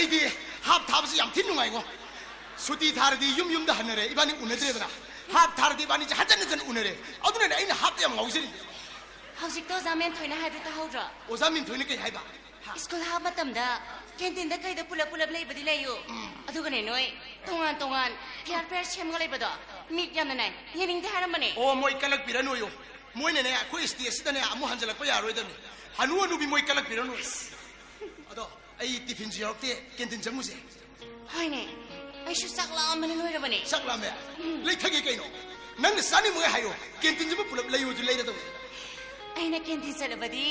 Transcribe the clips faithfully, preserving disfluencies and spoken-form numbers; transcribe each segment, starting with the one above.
ꯑꯩꯗꯤ ꯍꯥꯞ ꯊꯥꯕꯁꯤ ꯌꯥꯝ ꯊꯤꯅ ꯅꯨꯡꯉꯥꯏꯉꯣ꯫ ꯁꯨꯇꯤ ꯊꯥꯔꯗꯤ ꯌꯨꯝ ꯌꯨꯝꯗ ꯍꯟꯅꯔꯦ, ꯏꯕꯥꯅꯤ ꯎꯅꯗ꯭ꯔꯦꯗꯅ꯫ ꯍꯥꯞ ꯊꯥꯔꯗꯤ ꯏꯕꯥꯅꯤꯁꯦ ꯍꯟꯖꯟ ꯍꯟꯖꯟ ꯎꯅꯔꯦ꯫ ꯑꯗꯨꯅꯅꯦ ꯑꯩꯅ ꯍꯥꯞꯇ ꯌꯥꯝ ꯉꯥꯎꯖꯔꯤꯁꯦ꯫ ꯍꯧꯖꯤꯛꯇ ꯑꯣꯖꯥ ꯃꯦꯝꯊꯣꯏꯅ ꯍꯥꯏꯕꯗꯨ ꯇꯥꯍꯧꯗ꯭ꯔꯣ? ꯑꯣꯖꯥ ꯃꯦꯝꯊꯣꯏꯅ ꯀꯩ ꯍꯥꯏꯕ? ꯍꯥ? ꯁ꯭ꯀꯨꯜ ꯍꯥꯞ ꯃꯇꯝꯗ ꯀꯦꯟꯇꯤꯟꯗ ꯀꯩꯗ ꯄꯨꯂꯞ ꯄꯨꯂꯞ ꯂꯩꯕꯗꯤ ꯂꯩꯌꯨ꯫ ꯎꯝ꯫ ꯑꯗꯨꯒꯅꯦ ꯅꯣꯏ ꯇꯣꯉꯥꯟ ꯇꯣꯉꯥꯟ ꯄꯤꯌꯥꯔ ꯄꯤꯌꯥꯔ ꯁꯦꯝꯃꯒ ꯂꯩꯕꯗꯣ ꯃꯤꯠ ꯌꯥꯝꯅ ꯅꯥꯏ, ꯌꯦꯡꯅꯤꯡꯗꯦ ꯍꯥꯏꯔꯝꯕꯅꯦ꯫ ꯑꯣ, ꯃꯣꯏ ꯀꯂꯛꯄꯤꯔꯅꯨꯌꯣ꯫ ꯃꯣꯏꯅꯅꯦ ꯑꯩꯈꯣꯏ ꯁ꯭ꯇꯦꯖꯁꯤꯗꯅꯦ ꯑꯃꯨꯛ ꯍꯟꯖꯜꯂꯛꯄ ꯌꯥꯔꯣꯏꯗꯕꯅꯤ꯫ ꯍꯅꯨ ꯍꯅꯨꯕꯤ ꯃꯣꯏ ꯀꯂꯛꯄꯤꯔꯅꯨ꯫ ꯑꯗꯣ ꯑꯩ ꯇꯤꯐꯤꯟꯁꯨ ꯌꯥꯎꯔꯛꯇꯦ, ꯀꯦꯟꯇꯤꯟ ꯆꯪꯉꯨꯁꯦ꯫ ꯍꯣꯏꯅꯦ, ꯑꯩꯁꯨ ꯆꯥꯛ ꯂꯥꯝꯕꯅ ꯂꯣꯏꯔꯕꯅꯦ꯫ ꯆꯥꯛ ꯂꯥꯝꯃꯦ? ꯎꯝ꯫ ꯂꯩꯊꯒꯦ ꯀꯩꯅꯣ? ꯅꯪꯅ ꯆꯥꯅꯤꯡꯕꯉꯩ ꯍꯥꯏꯌꯣ, ꯀꯦꯟꯇꯤꯟꯁꯤꯕꯨ ꯄꯨꯂꯞ ꯂꯩꯌꯨꯁꯨ ꯂꯩꯔꯗꯧꯅꯤ꯫ ꯑꯩꯅ ꯀꯦꯟꯇꯤꯟ ꯆꯠꯂꯕꯗꯤ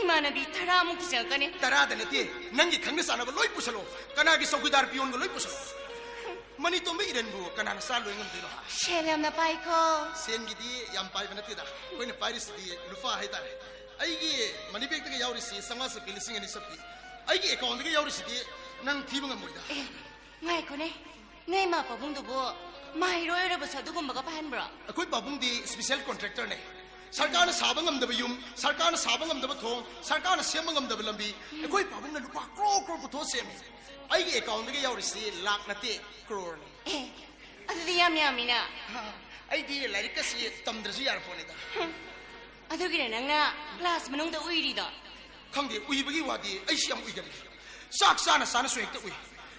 ꯏꯃꯥꯟꯅꯕꯤ ꯇꯔꯥꯃꯨꯛꯇꯤ ꯆꯪꯉꯛꯀꯅꯤ꯫ ꯇꯔꯥꯗ ꯅꯠꯇꯦ, ꯅꯪꯒꯤ ꯈꯪꯅ ꯆꯥꯅꯕ ꯂꯣꯏ ꯄꯨꯁꯜꯂꯣ꯫ ꯀꯅꯥꯒꯤ ꯆꯧꯀꯤꯗꯥꯔ ꯄꯤꯌꯣꯟꯒ ꯂꯣꯏ ꯄꯨꯁꯜꯂꯣ꯫ ꯃꯅꯤꯇꯣꯝꯕ ꯏꯔꯟꯕꯨ ꯀꯅꯥꯅ ꯆꯥ ꯂꯣꯏ ꯉꯝꯗꯣꯏꯅꯣ? ꯁꯦꯜ ꯌꯥꯝꯅ ꯄꯥꯏꯀꯣ꯫ ꯁꯦꯟꯒꯤꯗꯤ ꯌꯥꯝ ꯄꯥꯏꯕ ꯅꯠꯇꯦꯗ, ꯑꯩꯈꯣꯏꯅ ꯄꯥꯏꯔꯤꯁꯤꯗꯤ ꯂꯨꯄꯥ ꯍꯥꯏꯇꯥꯔꯦ꯫ ꯑꯩꯒꯤ ꯃꯅꯤ ꯕꯦꯒꯇꯒ ꯌꯥꯎꯔꯤꯁꯤ ꯆꯥꯝꯃꯉꯥ ꯆꯠꯄꯤ, ꯂꯤꯁꯤꯡ ꯑꯅꯤ ꯆꯠꯄꯤ꯫ ꯑꯩꯒꯤ ꯑꯦꯀꯥꯎꯟꯗꯒ ꯌꯥꯎꯔꯤꯁꯤꯗꯤ ꯅꯪ ꯊꯤꯕ ꯉꯝꯃꯣꯏꯗ꯫ ꯑꯦ, ꯉꯥꯏꯈꯣꯅꯦ, ꯅꯣꯏ ꯏꯃꯥ ꯄꯥꯕꯨꯡꯗꯨꯕꯨ ꯃꯍꯩꯔꯣꯏ ꯑꯣꯏꯔꯕꯁꯨ ꯑꯗꯨꯒꯨꯝꯕꯒ ꯄꯥꯏꯍꯟꯕ꯭ꯔꯣ? ꯑꯩꯈꯣꯏ ꯄꯥꯕꯨꯡꯗꯤ ꯁ꯭ꯄꯤꯁꯦꯜ ꯀꯣꯟꯇ꯭ꯔꯦꯛꯇꯔꯅꯦ꯫ ꯁꯔꯀꯥꯔꯅ ꯁꯥꯕ ꯉꯝꯗꯕ ꯌꯨꯝ, ꯁꯔꯀꯥꯔꯅ ꯁꯥꯕ ꯉꯝꯗꯕ ꯊꯣꯡ, ꯁꯔꯀꯥꯔꯅ ꯁꯦꯝꯕ ꯉꯝꯗꯕ ꯂꯝꯕꯤ, ꯑꯩꯈꯣꯏ ꯄꯥꯕꯨꯡꯅ ꯂꯨꯄꯥ ꯀ꯭ꯔꯣꯔ ꯀ꯭ꯔꯣꯔ ꯄꯨꯊꯣꯛꯑ ꯁꯦꯝꯃꯤ꯫ ꯑꯩꯒꯤ ꯑꯦꯀꯥꯎꯟꯗꯒ ꯌꯥꯎꯔꯤꯁꯤ ꯂꯥꯛ ꯅꯠꯇꯦ, ꯀ꯭ꯔꯣꯔꯅꯤ꯫ ꯑꯦ, ꯑꯗꯨꯗꯤ ꯌꯥꯝ ꯌꯥꯝꯃꯤꯅ꯫ ꯑꯩꯗꯤ ꯂꯥꯏꯔꯤꯛꯀꯁꯤ ꯇꯝꯗ꯭ꯔꯁꯨ ꯌꯥꯔ ꯄꯣꯠꯅꯤꯗ꯫ ꯑꯗꯨꯒꯤꯔ ꯅꯪꯅ ꯀ꯭ꯂꯥꯁ ꯃꯅꯨꯡꯗ ꯎꯏꯔꯤꯗꯣ? ꯈꯪꯗꯦ, ꯎꯏꯕꯒꯤ ꯋꯥꯗꯤ ꯑꯩꯁꯤ ꯌꯥꯝ ꯎꯏꯒꯜꯂꯤ꯫ ꯆꯥꯛ ꯆꯥꯅ ꯆꯥꯅꯁꯨ ꯍꯦꯛꯇ ꯎꯏ,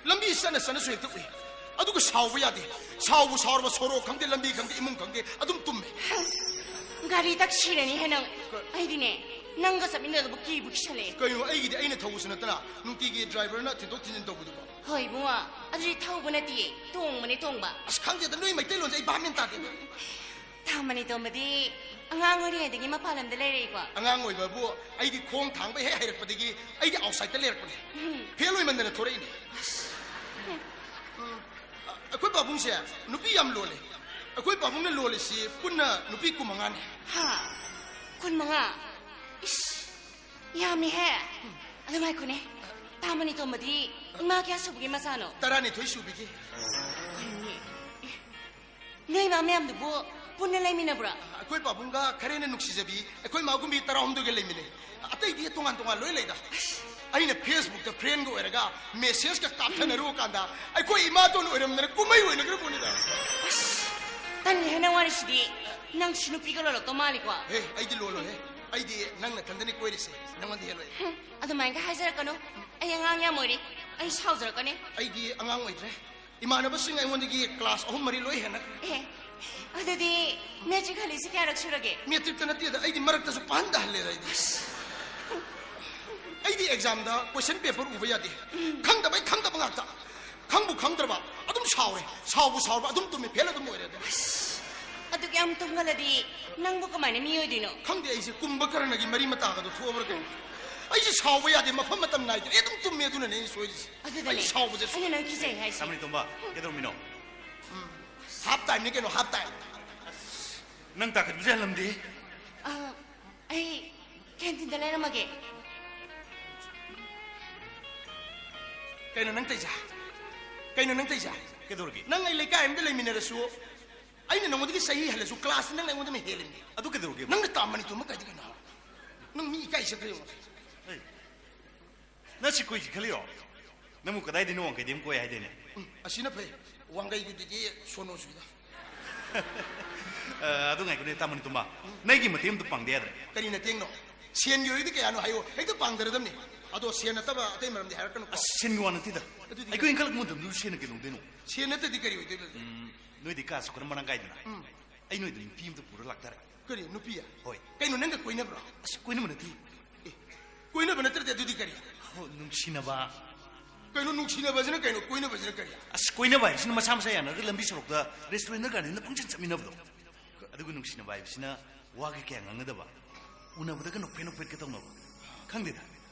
ꯂꯝꯕꯤ ꯆꯠꯅ ꯆꯠꯅꯁꯨ ꯍꯦꯛꯇ ꯎꯏ꯫ ꯑꯗꯨꯒ ꯁꯥꯎꯕ ꯌꯥꯗꯦ꯫ ꯁꯥꯎꯕꯨ ꯁꯥꯎꯔꯕ ꯁꯣꯔꯣꯛ ꯈꯪꯗꯦ, ꯂꯝꯕꯤ ꯈꯪꯗꯦ, ꯏꯃꯨꯡ ꯈꯪꯗꯦ, ꯑꯗꯨꯝ ꯇꯨꯝꯃꯦ꯫ ꯒꯥꯔꯤ ꯇꯛꯁꯤꯔꯅꯤ ꯍꯦ ꯅꯪ꯫ ꯀ- ꯑꯩꯗꯤꯅꯦ, ꯅꯪꯒ ꯆꯠꯃꯤꯟꯅꯗꯕ ꯀꯤꯕꯨ ꯀꯤꯁꯜꯂꯛꯑꯦ꯫ ꯀꯩꯅꯣ, ꯑꯩꯒꯤꯗꯤ ꯑꯩꯅ ꯊꯧꯕꯁꯨ ꯅꯠꯇꯅ ꯅꯨꯡꯇꯤꯒꯤ ꯗ꯭ꯔꯥꯏꯚꯔꯅ ꯊꯤꯟꯗꯣꯛ ꯊꯤꯟꯖꯤꯟ ꯇꯧꯕꯗꯨꯕꯣ? ꯍꯣꯏ ꯏꯕꯨꯡꯉꯣ, ꯑꯗꯨꯗꯤ ꯊꯧꯕ ꯅꯠꯇꯤꯌꯦ, ꯇꯣꯡꯕꯅꯦ, ꯇꯣꯡꯕ꯫ ꯑꯁ, ꯈꯪꯗꯦꯗ, ꯅꯣꯏ ꯃꯩꯇꯩꯂꯣꯟꯁꯦ ꯑꯩ ꯚꯥꯞ ꯃꯦꯟ ꯇꯥꯗꯦ꯫ ꯇꯥꯃꯅꯤ ꯇꯣꯝꯕꯗꯤ ꯑꯉꯥꯡ ꯑꯣꯏꯔꯤꯉꯩꯗꯒꯤ ꯃꯄꯥꯟ ꯂꯝꯗ ꯂꯩꯔꯛꯏꯀꯣ? ꯑꯉꯥꯡ ꯑꯣꯏꯕꯕꯨ ꯑꯩꯗꯤ ꯈꯣꯡ ꯊꯥꯡꯕ ꯍꯦꯛ ꯍꯩꯔꯛꯄꯗꯒꯤ ꯑꯩꯗꯤ ꯑꯥꯎꯠꯁꯥꯏꯗꯠꯇ ꯂꯩꯔꯛꯄꯅꯦ꯫ ꯎꯝ꯫ ꯐꯦꯜ ꯑꯣꯏꯃꯟꯗꯅ ꯊꯣꯔꯛꯏꯅꯦ꯫ ꯎꯝ꯫ ꯑ-, ꯑꯩꯈꯣꯏ ꯄꯥꯕꯨꯡꯁꯦ ꯅꯨꯄꯤ ꯌꯥꯝ ꯂꯣꯜꯂꯦ꯫ ꯑꯩꯈꯣꯏ ꯄꯥꯕꯨꯡꯅ ꯂꯣꯜꯂꯤꯁꯤ ꯄꯨꯟꯅ ꯅꯨꯄꯤ ꯀꯨꯟꯃꯉꯥꯅꯦ꯫ ꯍꯥ? ꯀꯨꯟꯃꯉꯥ? ꯏꯁ, ꯌꯥꯝꯃꯤꯍꯦ꯫ ꯑꯗꯨ ꯉꯥꯏꯈꯣꯅꯦ, ꯇꯥꯃꯅꯤ ꯇꯣꯝꯕꯗꯤ ꯏꯃꯥ ꯀꯌꯥ ꯁꯨꯕꯒꯤ ꯃꯆꯥꯅꯣ? ꯇꯔꯥꯅꯤꯊꯣꯏ ꯁꯨꯕꯤꯒꯤ꯫ ꯀꯩꯅꯣꯅꯦ? ꯅꯣꯏ ꯏꯃꯥ ꯃꯌꯥꯝꯗꯨꯕꯨ ꯄꯨꯟꯅ ꯂꯩꯃꯤꯟꯅꯕ꯭ꯔꯥ? ꯑꯩꯈꯣꯏ ꯄꯥꯕꯨꯡꯒ ꯈꯔ ꯍꯦꯟꯅ ꯅꯨꯡꯁꯤꯖꯕꯤ ꯑꯩꯈꯣꯏ ꯃꯥꯒꯨꯝꯕꯤ ꯇꯔꯥꯍꯨꯝꯗꯣꯏꯒ ꯂꯩꯃꯤꯟꯅꯩ꯫ ꯑꯇꯩꯗꯤ ꯇꯣꯉꯥꯟ ꯇꯣꯉꯥꯟ ꯂꯣꯏ ꯂꯩꯗ꯫ ꯑꯁ, ꯑꯩꯅ ꯐꯦꯁꯕꯨꯛꯇ ꯐ꯭ꯔꯦꯟꯒ ꯑꯣꯏꯔꯒ ꯃꯦꯁꯦꯖꯀ ꯀꯥꯞꯊꯅꯔꯨꯀꯥꯟꯗ ꯑꯩꯈꯣꯏ ꯏꯃꯥꯇꯣꯟ ꯑꯣꯏꯔꯝꯗꯅ ꯀꯨꯝꯍꯩ ꯑꯣꯏꯅꯈ꯭ꯔ ꯄꯣꯠꯅꯤꯗ꯫ ꯇꯜꯂꯦꯍꯦ, ꯅꯪ ꯋꯥꯔꯤꯁꯤꯗꯤ꯫ ꯅꯪꯁꯨ ꯅꯨꯄꯤꯒ ꯂꯣꯜꯂꯛꯇꯧ ꯃꯥꯜꯂꯤꯀꯣ꯫ ꯍꯦ, ꯑꯩꯗꯤ ꯂꯣꯜꯂꯣꯏꯍꯦ꯫ ꯑꯩꯗꯤ ꯅꯪ ꯅꯊꯟꯗꯅꯤ ꯀꯣꯏꯔꯤꯁꯦ, ꯅꯪꯉꯣꯟꯗ ꯍꯦꯜꯂꯣꯏ꯫ ꯍꯨꯝ, ꯑꯗꯨꯃꯥꯏꯅꯒ ꯍꯥꯏꯖꯔꯛꯀꯅꯨ꯫ ꯑꯩ ꯑꯉꯥꯡ ꯌꯥꯝ ꯑꯣꯏꯔꯤ꯫ ꯑꯩ ꯁꯥꯎꯖꯔꯛꯀꯅꯤ꯫ ꯑꯩꯗꯤ ꯑꯉꯥꯡ ꯑꯣꯏꯗ꯭ꯔꯦ꯫ ꯏꯃꯥꯟꯅꯕꯁꯤꯡ ꯑꯩꯉꯣꯟꯗꯒꯤ ꯀ꯭ꯂꯥꯁ ꯑꯍꯨꯝ ꯃꯔꯤ ꯂꯣꯏ ꯍꯦꯟꯅꯈ꯭ꯔꯦ꯫ ꯑꯦ, ꯑꯗꯨꯗꯤ ꯃꯦꯇ꯭ꯔꯤꯛ ꯍꯜꯂꯤꯁꯤ ꯀꯌꯥꯔꯛ ꯁꯨꯔꯒꯦ? ꯃꯦꯇ꯭ꯔꯤꯛꯇ ꯅꯠꯇꯦꯗ, ꯑꯩꯗꯤ ꯃꯔꯛꯇꯁꯨ ꯄꯥꯟꯗ ꯍꯜꯂꯦꯗ ꯑꯩꯗꯤ꯫ ꯑꯩꯗꯤ ꯑꯦꯛꯖꯥꯝꯗ ꯀꯣꯏꯁꯟ ꯄꯦꯄꯔ ꯎꯕ ꯌꯥꯗꯦ꯫ ꯈꯪꯗꯕꯩ ꯈꯪꯗꯕ ꯉꯥꯛꯇ꯫ ꯈꯪꯕꯨ ꯈꯪꯗ꯭ꯔꯕ ꯑꯗꯨꯝ ꯁꯥꯎꯔꯦ, ꯁꯥꯎꯕꯨ ꯁꯥꯎꯔꯕ ꯑꯗꯨꯝ ꯇꯨꯝꯃꯦ, ꯐꯦꯜ ꯑꯗꯨꯝ ꯑꯣꯏꯔꯦ ꯑꯗꯨꯝ꯫ ꯑꯗꯨꯛ ꯌꯥꯝ ꯇꯨꯝꯒꯜꯂꯗꯤ ꯅꯪꯕꯨ ꯀꯃꯥꯏꯅ ꯃꯤ ꯑꯣꯏꯗꯣꯏꯅꯣ? ꯈꯪꯗꯦ ꯑꯩꯁꯦ ꯀꯨꯝꯕ ꯀꯔꯅꯒꯤ ꯃꯔꯤ ꯃꯇꯥꯒꯗꯣ ꯊꯣꯛꯑꯕ꯭ꯔꯥ ꯀꯩꯅꯣ꯫ ꯑꯩꯁꯦ ꯁꯥꯎꯕ ꯌꯥꯗꯦ, ꯃꯐꯝ ꯃꯇꯝ ꯅꯥꯏꯗꯦ, ꯑꯩ ꯑꯗꯨꯝ ꯇꯨꯝꯃꯦ, ꯑꯗꯨꯅꯅꯦ ꯑꯩꯅ ꯁꯣꯏꯔꯤꯁꯦ꯫ ꯑꯗꯨꯗꯅꯦ ꯑꯩ ꯁꯥꯎꯕꯁꯦ ꯁꯨ- ꯑꯩꯅ ꯅꯪ ꯀꯤꯖꯩ ꯍꯥꯏꯁꯦ꯫ ꯇꯥꯃꯅꯤ ꯇꯣꯝꯕ, ꯀꯩꯗꯧꯔꯝꯃꯤꯅꯣ? ꯍꯥꯞ ꯇꯥꯏꯝꯅꯤ ꯀꯩꯅꯣ, ꯍꯥꯞ ꯇꯥꯏꯝ꯫ ꯅꯪ ꯇꯥꯈꯠꯄꯁꯦ ꯍꯜꯂꯝꯗꯦ꯫ ꯑ, ꯑꯩ ꯀꯦꯟꯇꯤꯟꯗ ꯂꯩꯔꯝꯃꯒꯦ꯫ ꯀꯩꯅꯣ ꯅꯪ ꯇꯩꯁꯦ? ꯀꯩꯅꯣ ꯅꯪ ꯇꯩꯁꯦ? ꯀꯩꯗꯧꯔꯒꯦ? ꯅꯪ ꯑꯩ ꯂꯩꯀꯥꯏ ꯑꯃꯗ ꯂꯩꯃꯤꯟꯅꯔꯁꯨ ꯑꯩꯅ ꯅꯉꯣꯟꯗꯒꯤ ꯆꯍꯤ ꯍꯜꯂꯁꯨ ꯀ꯭ꯂꯥꯁꯇ ꯅꯪ ꯑꯩꯉꯣꯟꯗꯅ ꯍꯦꯜꯂꯤꯅꯦ꯫ ꯑꯗꯨ ꯀꯩꯗꯧꯔꯒꯦ? ꯅꯪꯅ ꯇꯥꯃꯅꯤ ꯇꯨꯝꯕ ꯀꯥꯏꯗꯤ ꯀꯩꯅꯣ? ꯅꯪ ꯃꯤ ꯏꯀꯥꯏ ꯆꯠꯈ꯭ꯔꯦ ꯌꯦꯡꯉꯣ꯫ ꯅꯪ ꯁꯤ ꯀꯣꯏꯁꯤ ꯈꯜꯂꯤꯔꯣ? ꯅꯪꯕꯨ ꯀꯗꯥꯏꯗꯩꯅꯣ ꯋꯥꯡꯈꯩꯗꯩ ꯑꯃ ꯀꯣꯏ ꯍꯥꯏꯗꯥꯏꯅꯦ? ꯎꯝ, ꯑꯁꯤꯅ ꯐꯩ꯫ ꯋꯥꯡꯒꯩꯒꯤꯗꯨꯗꯤ ꯁꯣꯅꯣ ꯁꯨꯏꯗ꯫ ꯑ, ꯑꯗꯨ ꯉꯥꯏꯈꯣꯅꯦ, ꯇꯥꯃꯅꯤ ꯇꯣꯝꯕ, ꯅꯪꯒꯤ ꯃꯇꯦꯡ ꯑꯝꯇ ꯄꯥꯡꯗ ꯌꯥꯗ꯭ꯔꯦ? ꯀꯔꯤ ꯅꯇꯦꯡꯅꯣ? ꯁꯦꯟꯒꯤ ꯑꯣꯏꯔꯗꯤ ꯀꯌꯥꯅꯣ ꯍꯥꯏꯌꯣ, ꯍꯦꯛꯇ ꯄꯥꯡꯗꯔꯗꯝꯅꯤ꯫ ꯑꯗꯣ ꯁꯦꯟ ꯅꯠꯇꯕ ꯑꯇꯩ ꯃꯔꯝꯗꯤ ꯍꯥꯏꯔꯛꯀꯅꯨꯀꯣ꯫ ꯑꯁ, ꯁꯦꯟꯒꯤ ꯋꯥ ꯅꯠꯇꯦꯗ꯫ ꯑꯗꯨꯗꯤ ꯑꯩꯈꯣꯏ ꯏꯟꯈꯠꯂꯛꯄ ꯃꯇꯝꯗꯨꯗ ꯁꯦꯟꯅ ꯀꯩꯗꯧꯗꯣꯏꯅꯣ? ꯁꯦꯟ ꯅꯠꯇꯗꯤ ꯀꯔꯤ ꯑꯣꯏꯗꯣꯏꯕ? ꯎꯝ, ꯅꯣꯏꯗꯤ ꯀꯥꯁꯨ ꯈꯔ ꯃꯔꯥꯡ ꯀꯥꯏꯗꯅ꯫ ꯎꯝ꯫ ꯑꯩ ꯅꯣꯏꯗ ꯅꯨꯄꯤ ꯑꯝꯇ ꯄꯨꯔ ꯂꯥꯛꯇꯥꯔꯦ꯫ ꯀꯔꯤ, ꯅꯨꯄꯤ? ꯍꯣꯏ꯫ ꯀꯩꯅꯣ, ꯅꯪꯒ ꯀꯣꯏꯅꯕ꯭ꯔꯣ? ꯑꯁ, ꯀꯣꯏꯅꯕ ꯅꯠꯇꯦ꯫ ꯑꯦ, ꯀꯣꯏꯅꯕ ꯅꯠꯇ꯭ꯔꯗꯤ ꯑꯗꯨꯗꯤ ꯀꯔꯤ? ꯍꯣ, ꯅꯨꯡꯁꯤꯅꯕ꯫ ꯀꯩꯅꯣ, ꯅꯨꯡꯁꯤꯅꯕꯁꯤꯅ ꯀꯩꯅꯣ, ꯀꯣꯏꯅꯕꯁꯤꯅ ꯀꯔꯤ? ꯑꯁ, ꯀꯣꯏꯅꯕ ꯍꯥꯏꯕꯁꯤꯅ ꯃꯁꯥ ꯃꯁꯥ ꯌꯥꯅꯔꯒ ꯂꯝꯕꯤ ꯁꯣꯔꯣꯛꯇ ꯔꯦꯁꯇꯨꯔꯦꯟꯗ ꯒꯥꯔꯗꯦꯟꯗ ꯄꯪꯆꯠ ꯆꯠꯃꯤꯟꯅꯕꯗꯣ꯫ ꯑꯗꯨꯒ ꯅꯨꯡꯁꯤꯅꯕ ꯍꯥꯏꯕꯁꯤꯅ ꯋꯥꯒ ꯀꯌꯥ ꯉꯥꯡꯅꯗꯕ, ꯎꯅꯕꯗꯒ ꯅꯣꯛꯐꯦꯠ ꯅꯣꯛꯐꯦꯠꯀ ꯇꯧꯅꯕ꯫ ꯈꯪꯗꯦꯗ,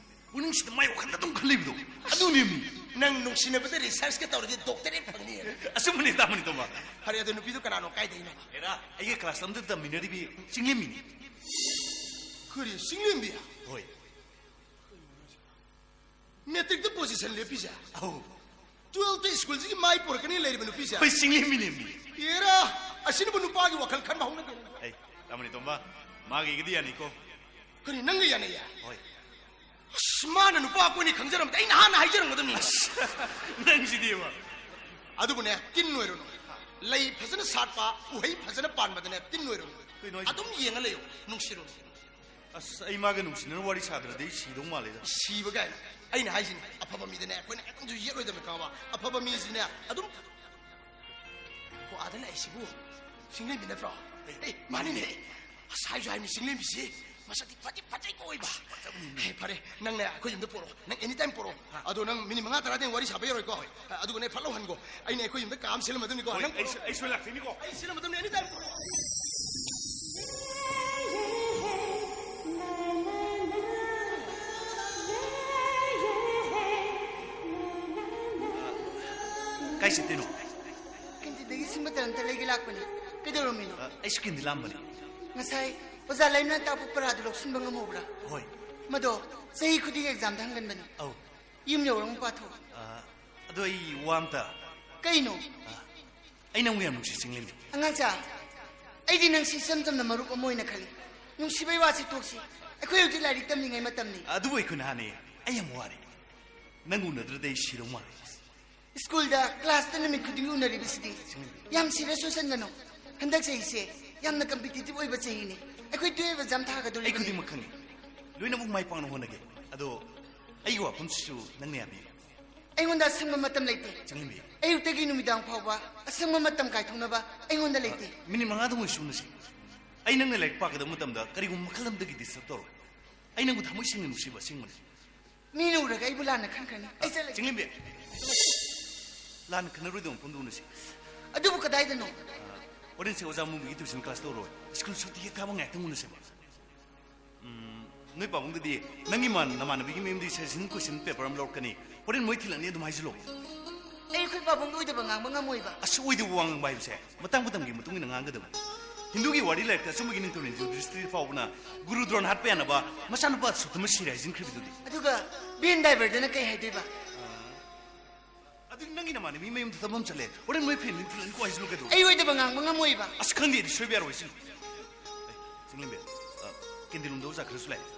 ꯄꯨꯛꯅꯤꯡꯁꯤꯗ ꯃꯥꯏ ꯋꯥꯈꯜꯗ ꯑꯗꯨꯝ ꯈꯜꯂꯤꯕꯗꯣ꯫ ꯑꯗꯨꯅꯦꯃꯤ꯫ ꯅꯪ ꯅꯨꯡꯁꯤꯅꯕꯗ ꯔꯤꯁꯔꯁꯀ ꯇꯧꯔꯗꯤ ꯗꯣꯛꯇꯔꯦꯠ ꯐꯪꯅꯤ꯫ ꯑꯆꯨꯝꯕꯅꯤ, ꯇꯥꯃꯅꯤ ꯇꯣꯝꯕ꯫ ꯐꯔꯦ, ꯑꯗꯣ ꯅꯨꯄꯤꯗꯣ ꯀꯅꯥꯅꯣ, ꯀꯥꯏꯗꯩꯅꯣ? ꯑꯦꯔꯥ, ꯑꯩꯒꯤ ꯀ꯭ꯂꯥꯁ ꯑꯝꯇ ꯇꯝꯃꯤꯟꯅꯔꯤꯕꯤ ꯆꯤꯡꯂꯦꯝꯕꯤꯅꯤ꯫ ꯀꯔꯤ, ꯆꯤꯡꯂꯦꯝꯕꯤ? ꯍꯣꯏ꯫ ꯃꯦꯇ꯭ꯔꯤꯛꯇ ꯄꯣꯖꯤꯁꯟ ꯂꯦꯞꯄꯤꯁꯦ? ꯑꯧ꯫ ꯇꯨꯋꯦꯜꯐꯇ ꯁ꯭ꯀꯨꯜꯁꯤꯒꯤ ꯃꯥꯏ ꯄꯨꯔꯛꯀꯅꯤ ꯂꯩꯔꯤꯕ ꯅꯨꯄꯤꯁꯦ? ꯑꯩꯈꯣꯏ ꯆꯤꯡꯂꯦꯝꯕꯤꯅꯦꯃꯤ꯫ ꯑꯦꯔꯥ, ꯑꯁꯤꯅꯕꯨ ꯅꯨꯄꯥꯒꯤ ꯋꯥꯈꯜ ꯈꯟꯕ ꯍꯧꯅꯗꯦ꯫ ꯑꯩ, ꯇꯥꯃꯅꯤ ꯇꯣꯝꯕ, ꯃꯥꯒꯤꯒꯗꯤ ꯌꯥꯅꯤꯀꯣ꯫ ꯀꯔꯤ, ꯅꯪꯒ ꯌꯥꯅꯩꯌꯦ? ꯍꯣꯏ꯫ ꯑꯁ, ꯃꯥꯅ ꯅꯨꯄꯥ ꯀꯣꯏꯅꯤ ꯈꯪꯖꯔꯝꯕꯗꯤ ꯑꯩꯅ ꯍꯥꯟꯅ ꯍꯥꯏꯖꯔꯝꯒꯗꯕꯅꯤ꯫ ꯅꯪꯁꯤꯗꯤꯕ꯫ ꯑꯗꯨꯕꯨꯅꯦ, ꯇꯤꯟ ꯑꯣꯏꯔꯨꯅꯨ꯫ ꯂꯩ ꯐꯖꯅ ꯁꯥꯠꯄ, ꯎꯍꯩ ꯐꯖꯅ ꯄꯥꯟꯕꯗꯅꯦ, ꯇꯤꯟ ꯑꯣꯏꯔꯨꯅꯨ꯫ ꯀꯩꯅꯣ ꯍꯥꯏꯁꯤꯕꯣ? ꯑꯗꯨꯝ ꯌꯦꯡꯉ ꯂꯩꯌꯨ, ꯅꯨꯡꯁꯤꯔꯨꯅꯨ꯫ ꯑꯁ, ꯑꯩ ꯃꯥꯒ ꯅꯨꯡꯁꯤꯅꯅ ꯋꯥꯔꯤ ꯁꯥꯗ꯭ꯔꯗꯤ ꯑꯩ ꯁꯤꯗꯧ ꯃꯥꯜꯂꯦꯗ꯫ ꯁꯤꯕ ꯀꯥꯏꯅ꯫ ꯑꯩꯅ ꯍꯥꯏꯁꯤꯅꯤ, ꯑꯐꯕ ꯃꯤꯗꯅꯦ ꯑꯩꯈꯣꯏꯅ ꯈꯤꯇꯪꯁꯨ ꯌꯦꯠꯂꯣꯏꯗꯕꯅꯤ, ꯈꯪꯉꯕ? ꯑꯐꯕ ꯃꯤꯁꯤꯅꯦ ꯑꯗꯨꯝ꯫ ꯀꯣ, ꯑꯥꯗ ꯂꯥꯛꯏꯁꯤꯕꯨ ꯆꯤꯡꯂꯦꯝꯕꯤ ꯅꯠꯇ꯭ꯔꯣ? ꯑꯦ, ꯃꯥꯅꯤꯅꯦ꯫ ꯑꯁ, ꯍꯥꯏꯁꯨ ꯍꯥꯏꯃꯤ, ꯆꯤꯡꯂꯦꯝꯕꯤꯁꯤ ꯃꯁꯛꯇꯤ ꯐꯗꯤ ꯐꯖꯩꯀꯣ, ꯑꯣꯏꯕ꯫ ꯐꯖꯕꯅꯤꯅꯦ꯫ ꯑꯦ, ꯐꯔꯦ, ꯅꯪꯅꯦ ꯑꯩꯈꯣꯏ ꯌꯨꯝꯗ ꯄꯣꯔꯛꯑꯣ, ꯅꯪ ꯑꯦꯅꯤ ꯇꯥꯏꯝ ꯄꯣꯔꯛꯑꯣ꯫ ꯑꯗꯣ ꯅꯪ ꯃꯤꯅꯤꯠ ꯃꯉꯥ ꯇꯔꯥꯗꯩ ꯋꯥꯔꯤ ꯁꯥꯕ ꯌꯥꯔꯣꯏꯀꯣ? ꯑꯗꯨꯒꯅꯦ ꯐꯠ ꯂꯥꯎ ꯍꯟꯒꯣ꯫ ꯑꯩꯅ ꯑꯩꯈꯣꯏ ꯌꯨꯝꯗ ꯀꯥ ꯑꯃ ꯁꯤꯜꯂꯝꯃꯗꯕꯅꯤꯀꯣ꯫ ꯍꯣꯏ, ꯅꯪ ꯑꯩ ꯁꯤ-, ꯑꯩ ꯁꯣꯏ ꯂꯥꯛꯇꯣꯏꯅꯤꯀꯣ꯫ ꯑꯩ ꯁꯤꯜꯂꯝꯃꯗꯕꯅꯤ ꯑꯦꯅꯤ ꯇꯥꯏꯝ ꯄꯣꯔꯛꯑꯣ꯫ ꯀꯥꯏ ꯆꯠꯇꯣꯏꯅꯣ? ꯀꯦꯟꯇꯤꯟꯗꯒꯤ ꯁꯤꯡꯕ ꯇꯔꯟꯇ ꯂꯩꯒꯦ ꯂꯥꯛꯄꯅꯦ꯫ ꯀꯩꯗꯧꯔꯝꯃꯤꯅꯣ? ꯑ, ꯑꯩꯁꯨ ꯀꯦꯟꯗꯤ ꯂꯥꯝꯕꯅꯦ꯫ ꯉꯁꯥꯏ ꯑꯣꯖꯥ ꯂꯩꯃꯅ ꯇꯥꯛꯄ ꯄꯔꯥꯗꯨ ꯂꯧꯁꯤꯟꯕ ꯉꯝꯍꯧꯕ꯭ꯔꯥ? ꯍꯣꯏ꯫ ꯃꯗꯣ ꯆꯍꯤ ꯈꯨꯗꯤꯡꯒꯤ ꯑꯦꯛꯖꯥꯝꯗ ꯍꯪꯒꯟꯕꯅꯤ꯫ ꯑꯧ꯫ ꯌꯨꯝ ꯌꯧꯔꯒ ꯑꯃꯨꯛ ꯄꯥꯊꯣꯛ꯫ ꯑ, ꯑꯗꯣ ꯑꯩ ꯋꯥ ꯑꯝꯇ꯫ ꯀꯩꯅꯣ? ꯑ, ꯑꯩ ꯅꯪꯕꯨ ꯌꯥꯝ ꯅꯨꯡꯁꯤ, ꯆꯤꯡꯂꯦꯝꯕꯤ꯫ ꯑꯉꯥꯡꯆꯥ, ꯑꯩꯗꯤ ꯅꯪꯁꯤ ꯏꯆꯝ ꯆꯝꯅ ꯃꯔꯨꯞ ꯑꯃ ꯑꯣꯏꯅ ꯈꯜꯂꯤ꯫ ꯅꯨꯡꯁꯤꯕꯩ ꯋꯥꯁꯤ ꯇꯣꯛꯁꯤ꯫ ꯑꯩꯈꯣꯏ ꯍꯧꯖꯤꯛ ꯂꯥꯏꯔꯤꯛ ꯇꯝꯂꯤꯉꯩ ꯃꯇꯝꯅꯤ꯫ ꯑꯗꯨꯕꯨ ꯑꯩꯈꯣꯏꯅ ꯍꯥꯟꯅꯩ꯫ ꯑꯩ ꯌꯥꯝ ꯋꯥꯔꯦ꯫ ꯅꯪ ꯎꯅꯗ꯭ꯔꯗꯤ ꯑꯩ ꯁꯤꯗꯧ ꯃꯥꯜꯂꯦ꯫ ꯁ꯭ꯀꯨꯜꯗ ꯀ꯭ꯂꯥꯁꯇ ꯅꯨꯃꯤꯠ ꯈꯨꯗꯤꯡꯒꯤ ꯎꯅꯔꯤꯕꯁꯤꯗꯤ꯫ ꯌꯥꯝ ꯁꯤꯔꯤꯌꯁ ꯑꯣꯏꯁꯟꯒꯅꯨ꯫ ꯍꯟꯗꯛ ꯆꯍꯤꯁꯦ ꯌꯥꯝꯅ ꯀꯝꯄꯤꯇꯤꯇꯤꯚ ꯑꯣꯏꯕ ꯆꯍꯤꯅꯤ꯫ ꯑꯩꯈꯣꯏ ꯇꯨꯌꯦꯜꯐ ꯑꯦꯛꯖꯥꯝ ꯑꯩ ꯊꯥꯒꯗꯧꯔꯤꯕꯅꯤ꯫ ꯈꯨꯗꯤꯡꯃꯛ ꯈꯪꯉꯤ꯫ ꯂꯣꯏꯅꯃꯛ ꯃꯥꯏ ꯄꯥꯛꯅ ꯍꯣꯠꯅꯒꯦ꯫ ꯑꯗꯣ ꯑꯩꯒꯤ ꯋꯥꯐꯝꯁꯤꯁꯨ ꯅꯪꯅ ꯌꯥꯕꯤꯌꯨ꯫ ꯑꯩꯉꯣꯟꯗ ꯑꯁꯪꯕ ꯃꯇꯝ ꯂꯩꯇꯦ꯫ ꯆꯤꯡꯂꯦꯝꯕꯤ꯫ ꯑꯌꯨꯛꯇꯒꯤ ꯅꯨꯃꯤꯗꯥꯡ ꯐꯥꯎꯕ ꯑꯁꯪꯕ ꯃꯇꯝ ꯀꯥꯏꯊꯣꯛꯅꯕ ꯑꯩꯉꯣꯟꯗ ꯂꯩꯇꯦ꯫ ꯃꯤꯅꯤꯠ ꯃꯉꯥꯗꯪ ꯑꯣꯏꯁꯨ ꯎꯅꯁꯤ꯫ ꯑꯩ ꯅꯪꯅ ꯂꯥꯏꯔꯤꯛ ꯄꯥꯒꯗꯕ ꯃꯇꯝꯗ ꯀꯔꯤꯒꯨꯝꯕ ꯃꯈꯜ ꯑꯃꯗꯒꯤ ꯗꯤꯁꯇꯔꯕ ꯇꯧꯔꯣꯏ꯫ ꯑꯩ ꯅꯪꯕꯨ ꯊꯃꯣꯏ ꯁꯦꯡꯅ ꯅꯨꯡꯁꯤꯕ ꯑꯁꯦꯡꯕꯅꯤ꯫ ꯃꯤꯅ ꯎꯔꯒ ꯑꯩꯕꯨ ꯂꯥꯟꯅ ꯈꯟꯈ꯭ꯔꯅꯤ꯫ ꯑꯩ ꯆꯠꯂꯒꯦ꯫ ꯆꯤꯡꯂꯦꯝꯕꯤ, ꯂꯥꯟꯅ ꯈꯟꯅꯔꯣꯏꯗꯕ ꯃꯐꯝꯗ ꯎꯅꯁꯤ꯫ ꯑꯗꯨꯕꯨ ꯀꯗꯥꯏꯗꯅꯣ? ꯑ, ꯍꯣꯔꯦꯟꯁꯦ ꯑꯣꯖꯥ ꯃꯨꯕꯤꯒꯤ ꯇ꯭ꯌꯨꯁꯟ ꯀ꯭ꯂꯥꯁ ꯇꯧꯔꯣꯏ꯫ ꯁ꯭ꯀꯨꯜ ꯁꯨꯇꯤ ꯍꯦꯛ ꯊꯥꯕ ꯉꯥꯏꯍꯥꯛꯇꯪ ꯎꯅꯁꯦꯕ꯫ ꯎꯝ, ꯅꯣꯏ ꯄꯥꯕꯨꯡꯗꯗꯤ ꯅꯪꯒꯤ ꯃꯥꯟ-, ꯅꯃꯥꯟꯅꯕꯤꯒꯤ ꯃꯌꯨꯝꯗꯒꯤ ꯁꯖꯦꯁꯟ ꯀꯣꯏꯁꯟ ꯄꯦꯄꯔ ꯑꯃ ꯂꯧꯔꯛꯀꯅꯤ꯫ ꯍꯣꯔꯦꯟ ꯃꯣꯏ ꯊꯤꯜꯂꯛꯅꯤ, ꯑꯗꯨꯝ ꯍꯥꯏꯖꯤꯜꯂꯣ꯫ ꯑꯩ ꯑꯩꯈꯣꯏ ꯄꯥꯕꯨꯡꯒꯤ ꯑꯣꯏꯗꯕ ꯉꯥꯡꯕ ꯉꯝꯃꯣꯏꯕ꯫ ꯑꯁ, ꯑꯣꯏꯗꯕ ꯋꯥ ꯉꯥꯡꯕ ꯍꯥꯏꯕꯁꯦ ꯃꯇꯥꯡ ꯃꯇꯝꯒꯤ ꯃꯇꯨꯡ ꯏꯟꯅ ꯉꯥꯡꯒꯗꯕꯅꯤ꯫ ꯍꯤꯟꯗꯨꯒꯤ ꯋꯥꯔꯤ ꯂꯥꯏꯔꯤꯛꯇ ꯑꯆꯨꯝꯕꯒꯤ ꯅꯤꯡꯊꯧ ꯅꯤꯡꯊꯧ ꯗ꯭ꯔꯤꯁꯇꯤ ꯐꯥꯎꯕꯅ ꯒꯨꯔꯨ ꯗ꯭ꯔꯣꯟ ꯍꯥꯠꯄ ꯌꯥꯅꯕ ꯃꯆꯥꯅꯨꯄꯥ ꯑꯁꯣꯛꯇꯃ ꯁꯤꯔꯦ ꯍꯥꯏꯖꯤꯟꯈ꯭ꯔꯤꯕꯗꯨꯗꯤ꯫ ꯑꯗꯨꯒ ꯚꯦꯟ ꯗ꯭ꯔꯥꯏꯚꯔꯗꯨꯅ ꯀꯩ ꯍꯥꯏꯗꯣꯏꯕ? ꯑꯗꯨꯗꯤ ꯅꯪꯒꯤ ꯅꯃꯥꯟꯅꯕꯤ ꯃꯌꯨꯝꯗ ꯊꯕꯛ ꯑꯃ ꯆꯠꯂꯦ꯫ ꯍꯣꯔꯦꯟ ꯃꯣꯏ ꯐꯦꯃꯤꯂꯤ ꯊꯤꯜꯂꯛꯅꯤꯀꯣ ꯍꯥꯏꯖꯤꯜꯂꯨ ꯀꯩꯗꯧꯔꯒꯦ? ꯑꯩ ꯑꯣꯏꯗꯕ ꯉꯥꯡꯕ ꯉꯝꯃꯣꯏꯕ꯫ ꯑꯁ, ꯈꯪꯗꯦ, ꯑꯩꯗꯤ ꯁꯣꯏꯕ ꯌꯥꯔꯣꯏ ꯁꯤꯅꯤ꯫ ꯑꯦ, ꯆꯤꯡꯂꯦꯝꯕꯤ, ꯑ, ꯀꯦꯟꯗꯤꯜ ꯂꯨꯝꯗ ꯑꯣꯖꯥ ꯈꯔꯁꯨ ꯂꯥꯛꯑꯦ꯫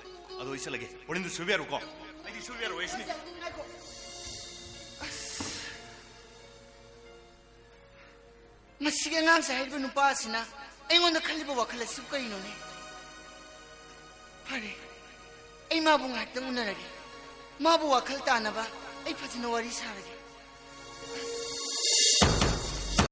ꯑꯗꯣ ꯑꯩ ꯆꯠꯂꯒꯦ꯫ ꯍꯣꯔꯦꯟꯗꯨ ꯁꯣꯏꯕ ꯌꯥꯔꯣꯏꯀꯣ? ꯑꯩꯗꯤ ꯁꯨ ꯌꯥꯔꯣꯏ ꯁꯤꯅꯤ꯫ ꯉꯥꯏꯈꯣ꯫ ꯑꯁ꯫ ꯃꯁꯤꯒꯤ ꯑꯉꯥꯡꯁꯦ ꯍꯥꯏꯔꯤꯕ ꯅꯨꯄꯥ ꯑꯁꯤꯅ ꯑꯩꯉꯣꯟꯗ ꯈꯜꯂꯤꯕ ꯋꯥꯈꯜ ꯑꯁꯤꯕꯨ ꯀꯔꯤꯅꯣꯅꯦ? ꯐꯔꯦ, ꯑꯩ ꯃꯥꯕꯨ ꯉꯥꯏꯍꯥꯛꯇꯪ ꯎꯅꯔꯒꯦ꯫ ꯃꯥꯕꯨ ꯋꯥꯈꯜ ꯇꯥꯅꯕ ꯑꯩ ꯐꯖꯅ ꯋꯥꯔꯤ ꯁꯥꯔꯒꯦ꯫